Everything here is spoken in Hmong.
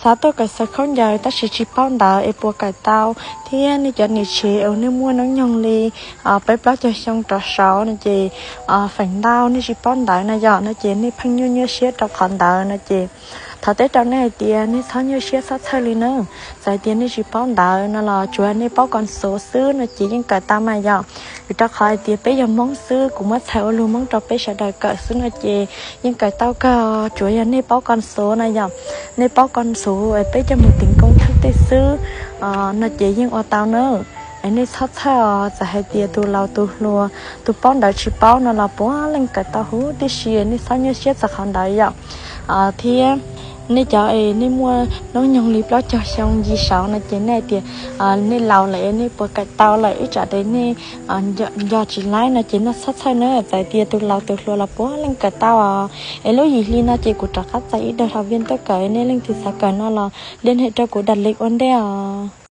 Xav tuaj kawm xaws khaub ncaws tab sis tsis paub ntawv es puas kawm tau, thiab nej cov niam tsev uas nej muaj hnub nyoog li peb plaub caug xyoo rov saud no ces feem ntau nej tsis paub ntawv no yom, no ces nej pheej nyuaj nyuaj siab rau qhov ntawd no ces thov teb rau nej hais tias nej txhob nyuaj siab txhob txhawj li na. Txawm hais tias nej tsis paub ntawv no los tsuav nej paub kos xuv xwb no ces yeej kawm tau mas yom. Vim rau qhov hais tias peb yog Hmoob xwb, kuv muab txhais ua lus Hmoob rau peb sawv daws kawm xwb no ces yeej kawm tau kawg, tsuav yog nej paub kos xuv no yom. Nej paub kos xuv es peb coj mus teev koob thwj tej xwb no ces yeej ua tau na. Es nej txhob txhawj os, txawm hais tias tus laus tus hluas, tus paub ntawv tsis paub no los puav leej kawm tau huv tib si, nej txhob nyuaj siab txog qhov ntawd yom. Thiab nej cov es nej muaj hnub nyoog li plaub caug xyoo yim saud no ces nej hais tias nej laus lawm es nej puas kawm tau lawm, ib tsam ces nej nco tsis laib no ces nej txhob txhawj na, txawm tias tus laus tus hluas los puav leej kawm tau os. Es lub yim hli no ces kuv rov qab txais ib daim hlo viaj tuaj kawm, nej leej twg xav kawm no los liên hệ rau kuv direct ua ntej os.